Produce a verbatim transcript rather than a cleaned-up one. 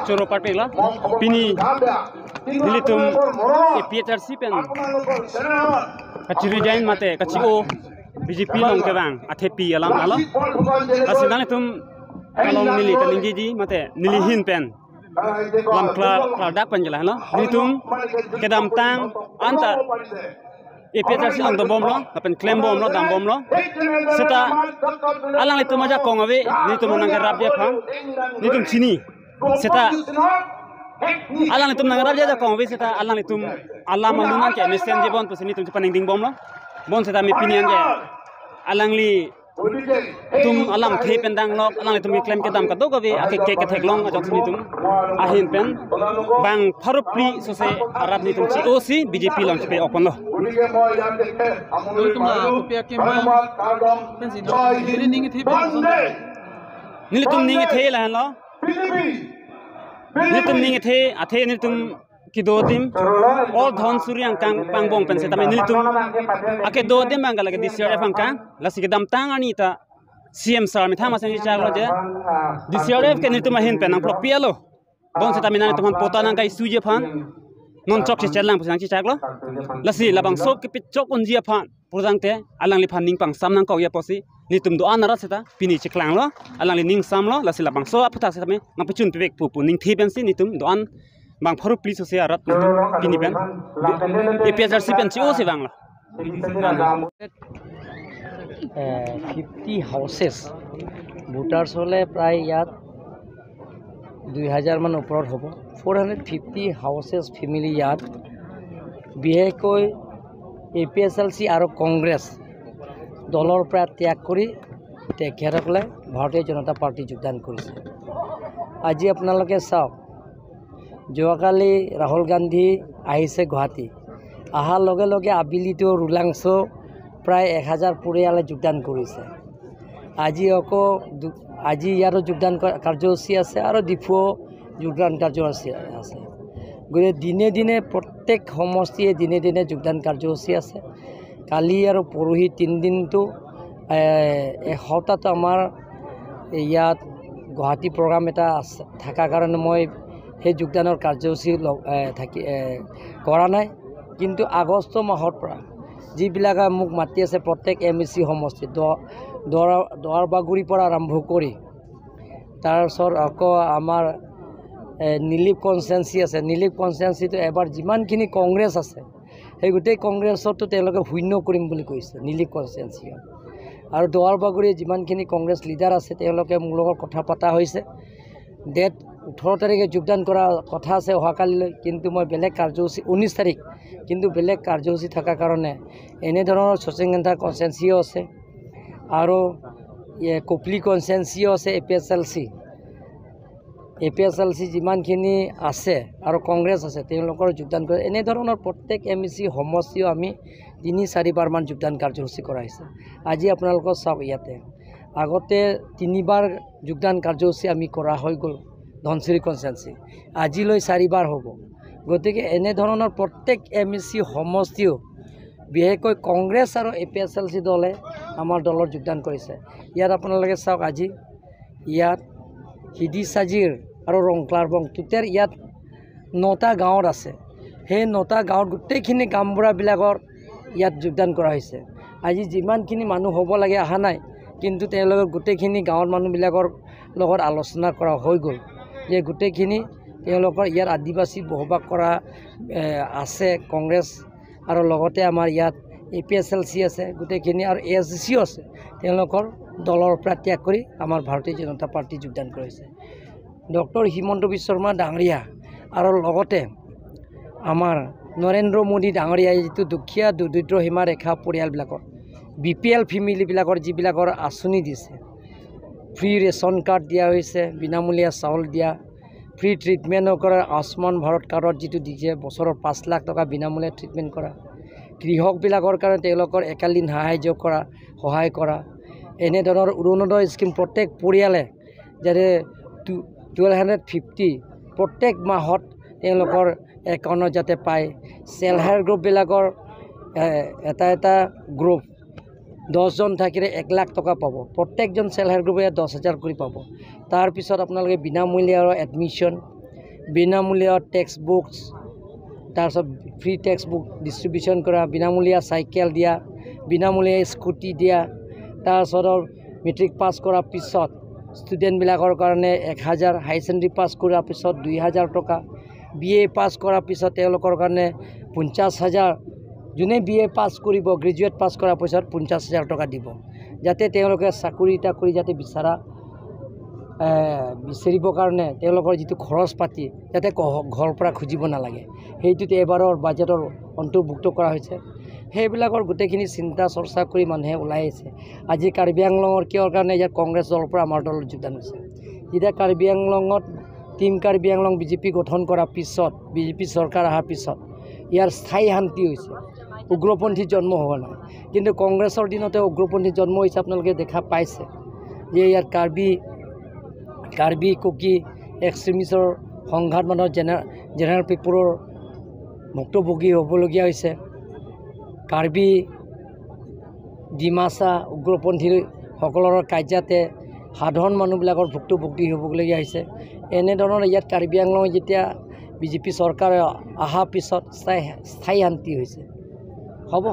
choro parpiklo. Pini nelitum A P H L C pen kachi-resign mate kachi-o B J P along kevang athepi alam alo. Lasi nanglitum along neli kaningjeji mate neli ahin pen lam klar klardak pen je lahelo. Nelitum kedamtang anta A P H L C along dobomlo, lapen klembomlo, dambomlo. Seta alanglitum ajakong ave, nelitum nangkerapji aphan nelitum chini. Seta alanglitum nangkerapji ajakong ave, seta alanglitum alam alun anke mesenji bon pusi nelitum chepaningdingbomlo. Bonsetame pini anke alanglitum alamthe pen danglok, alanglitum keklem kedam kadokave ake ke ketheklong ajoksi nelitum ahin pen bang pharo phli sose arat nelitum chi-o si B J P along chipe-okponlo. Nelitum la kopi akim pensi nelitum ning kethe pen ason. Nelitum ning kethe lahenlo. Nelitum ning kethe, athe nelitum kedo adim, all Dhansiri angkang pangbong pen setame nelitum akedo adim abang ke lake D C R F angkang, lasi kedamtang arni ta C M sir methang amatsi nangchechaklo je D C R F ke nelitum ahin pen nangplokpi alo. Bonsetame nanglitum aphan patta nangkai-isuji aphan non chokche chelang pusi nangchechaklo. Lasi labangso kepachok unji aphan purjangte alangliphan ning pangsam nangkokji apotsi nelitum do-an arat seta pini cheklanglo, alangli ning samlo, lasi labangso aphuthak setame nangpachunpivek pu pu ningthe pensi nelitum do-an bang pharo phli sose arat nelitum pini pen A P H L C pen chi-o si vanglo. Fifty houses, voters হ'লে প্ৰায় ইয়াত দুই হাজাৰমান ওপৰত হ'ব। Four hundred fifty houses family ইয়াত, বিশেষকৈ এ P H L চি আৰু কংগ্ৰেছ দলৰ পৰা ত্যাগ কৰি তেখেতসকলে ভাৰতীয় জনতা পাৰ্টি যোগদান কৰিছে। আজি আপোনালোকে চাওক, যোৱাকালি ৰাহুল গান্ধী আহিছে গুৱাহাটী, অহাৰ লগে লগে আবেলিতো ৰুলাংছো প্ৰায় এক হাজাৰ পৰিয়ালে যোগদান কৰিছে। আজি আকৌ দু- আজি ইয়াতো যোগদান কা- কাৰ্যসূচী আছে আৰু ডিফুও যোগদান কাৰ্যসূচী আছে। গতিকে দিনে দিনে প্ৰত্যেক সমষ্টিয়ে দিনে দিনে যোগদান কাৰ্যসূচী আছে। কালি আৰু পৰহি তিনিদিনটো, এ, এসপ্তাহটো আমাৰ ইয়াত গুৱাহাটী প্ৰগ্ৰাম এটা আছে, থকাৰ কাৰণে মই সেই যোগদানৰ কাৰ্যসূচী ল- এ, থাকি এ, কৰা নাই। কিন্তু আগষ্ট মাহৰ পৰা যিবিলাকে মোক মাতি আছে, প্ৰত্যেক এম ই চি সমষ্টি দ- দুৱাৰ- দুৱাৰবাগুৰিৰ পৰা আৰম্ভ কৰি তাৰপিছত আকৌ আমাৰ, এ, নিলিপ কনষ্টিটুৱেঞ্চি আছে, নিলিপ কনষ্টিটুৱেঞ্চিটো এবাৰ যিমানখিনি কংগ্ৰেছ আছে সেই গোটেই কংগ্ৰেছতো তেওঁলোকে শূন্য কৰিম বুলি কৈছে নিলিপ কনষ্টিটুৱেঞ্চিত। আৰু দুৱাৰবাগুৰিৰ যিমানখিনি কংগ্ৰেছ লিডাৰ আছে তেওঁলোকে মোৰ লগত কথা পতা হৈছে। ডেট ওঠৰ তাৰিখে যোগদান কৰা কথা আছে অহাকালিলৈ, কিন্তু মই বেলেগ কাৰ্যসূচী, ঊনৈছ তাৰিখ, কিন্তু বেলেগ কাৰ্যসূচী থকাৰ কাৰণে এনেধৰণৰ শচীন কান্থা কনষ্টিটুৱেঞ্চিও আছে আৰু ইয়ে কপিলী কনষ্টিটুৱেঞ্চিও আছে। A P H L C, A P H L C যিমানখিনি আছে আৰু কংগ্ৰেছ আছে তেওঁলোকৰ যোগদান কৰে। এনেধৰণৰ প্ৰত্যেক এম ই চি সমষ্টিও আমি তিনি চাৰিবাৰমান যোগদান কাৰ্যসূচী কৰা হৈছে। আজি আপোনালোকৰ চাওক ইয়াতে, আগতে তিনিবাৰ যোগদান কাৰ্যসূচী আমি কৰা হৈ গ'ল ধনশিৰি কনষ্টিটুৱেঞ্চি, আজিলৈ চাৰিবাৰ হ'ব। গতিকে এনেধৰণৰ প্ৰত্যেক এম ই চি সমষ্টিও বিশেষকৈ কংগ্ৰেছ আৰু এ পি এইচ এল চি দলে আমাৰ দলত যোগদান কৰিছে। ইয়াত আপোনালোকে চাওক, আজি ইয়াত হিদিচাজিৰ আৰু ৰংক্লাৰবং টোটেল ইয়াত নটা গাঁৱত আছে। সেই নটা গাঁৱত গোটেইখিনি গাঁওবুঢ়াবিলাকৰ ইয়াত যোগদান কৰা হৈছে। আজি যিমানখিনি মানুহ হ'ব লাগে অহা নাই, কিন্তু তেওঁলোকৰ গোটেইখিনি গাঁৱৰ মানুহবিলাকৰ লগত আলোচনা কৰা হৈ গ'ল যে গোটেইখিনি তেওঁলোকৰ ইয়াত আদিবাসী বসবাস কৰা, এ, আছে কংগ্ৰেছ আৰু লগতে আমাৰ ইয়াত এ পি এইচ এল চি আছে গোটেইখিনি আৰু এ এছ ডি চিও আছে, তেওঁলোকৰ দলৰ পৰা ত্যাগ কৰি আমাৰ ভাৰতীয় জনতা পাৰ্টি যোগদান কৰিছে। ডক্টৰ হিমন্ত বিশ্ব শৰ্মা ডাঙৰীয়া আৰু লগতে আমাৰ নৰেন্দ্ৰ মোদী ডাঙৰীয়াই যিটো দুখীয়া দৰিদ্ৰ সীমাৰেখা পৰিয়ালবিলাকৰ, বি পি এল ফেমিলিবিলাকৰ যিবিলাকৰ আঁচনি দিছে, ফ্ৰী ৰেচন কাৰ্ড দিয়া হৈছে, বিনামূলীয়া চাউল দিয়া, ফ্ৰী ট্ৰিটমেণ্ট কৰা, আয়ুষ্মান ভাৰত কাৰ্ডত যিটো দিছে বছৰৰ পাঁচ লাখ টকা বিনামূলীয়া ট্ৰিটমেণ্ট কৰা, কৃষকবিলাকৰ কাৰণে তেওঁলোকৰ একালীন সাহায্য কৰা, সহায় কৰা, এনেধৰণৰ অৰুণোদয় স্কিম প্ৰত্যেক পৰিয়ালে যাতে টু- টুৱেলভ হাণ্ড্ৰেড ফিফটি প্ৰত্যেক মাহত তেওঁলোকৰ একাউণ্টত যাতে পায়। ছেল্ফ হেল্প গ্ৰুপবিলাকৰ, এ, এটা এটা গ্ৰুপ দহজন থাকিলে এক লাখ টকা পাব। প্ৰত্যেকজন ছেল্ফ হেল্প গ্ৰুপে দহ হাজাৰ কৰি পাব। তাৰপিছত আপোনালোকে বিনামূলীয়া এডমিশ্যন, বিনামূলীয়া টেক্সট বুকছ, তাৰপিছত ফ্ৰী টেক্সট বুক ডিষ্ট্ৰিবিউশ্যন কৰা, বিনামূলীয়া চাইকেল দিয়া, বিনামূলীয়া স্কুটি দিয়া, তাৰপিছত মেট্ৰিক পাছ কৰাৰ পিছত ষ্টুডেণ্টবিলাকৰ কাৰণে এক হাজাৰ, হাই ছেকেণ্ডেৰী পাছ কৰাৰ পিছত দুই হাজাৰ টকা, বি এ পাছ কৰাৰ পিছত তেওঁলোকৰ কাৰণে পঞ্চাছ হাজাৰ, যোনে বি এ পাছ কৰিব, গ্ৰেজুৱেট পাছ কৰাৰ পিছত পঞ্চাছ হাজাৰ টকা দিব, যাতে তেওঁলোকে চাকৰি তাকৰি যাতে বিচৰা, এ, বিচাৰিবৰ কাৰণে তেওঁলোকৰ যিটো খৰচ পাতি, যাতে কহ-, ঘৰৰ পৰা খুজিব নালাগে, সেইটোতে এবাৰৰ বাজেটৰ অন্তৰ্ভুক্ত কৰা হৈছে। সেইবিলাকৰ গোটেইখিনি চিন্তা চৰ্চা কৰি মানুহে ওলাই আহিছে। আজি কাৰ্বি আংলঙৰ কিহৰ কাৰণে ইয়াত কংগ্ৰেছ দলৰ পৰা আমাৰ দলত যোগদান হৈছে? যেতিয়া কাৰ্বি আংলঙত টিম কাৰ্বি আংলং বিজেপি গঠন কৰাৰ পিছত, বিজেপি চৰকাৰ অহাৰ পিছত ইয়াৰ স্থায়ী শান্তি হৈছে, উগ্ৰপন্থী জন্ম হোৱা নাই। কিন্তু কংগ্ৰেছৰ দিনতে উগ্ৰপন্থী জন্ম হৈছে। আপোনালোকে দেখা পাইছে যে ইয়াত কাৰ্বি, কাৰ্বি কুকি এক্সট্ৰিমিষ্টৰ সংঘাত, মানুহৰ জেনে-, জেনেৰেল পেপুৰৰ ভুক্তভোগী হ'বলগীয়া হৈছে। কাৰ্বি, ডিমাচা উগ্ৰপন্থীসকলৰ কাৰ্যাতে সাধাৰণ মানুহবিলাকৰ ভুক্তভোগী হ'বলগীয়া হৈছে। এনেধৰণৰ ইয়াত কাৰ্বি আংলং যেতিয়া বিজেপি চৰকাৰ অহাৰ পিছত স্থায়ী, স্থায়ী শান্তি হৈছে। হ'ব।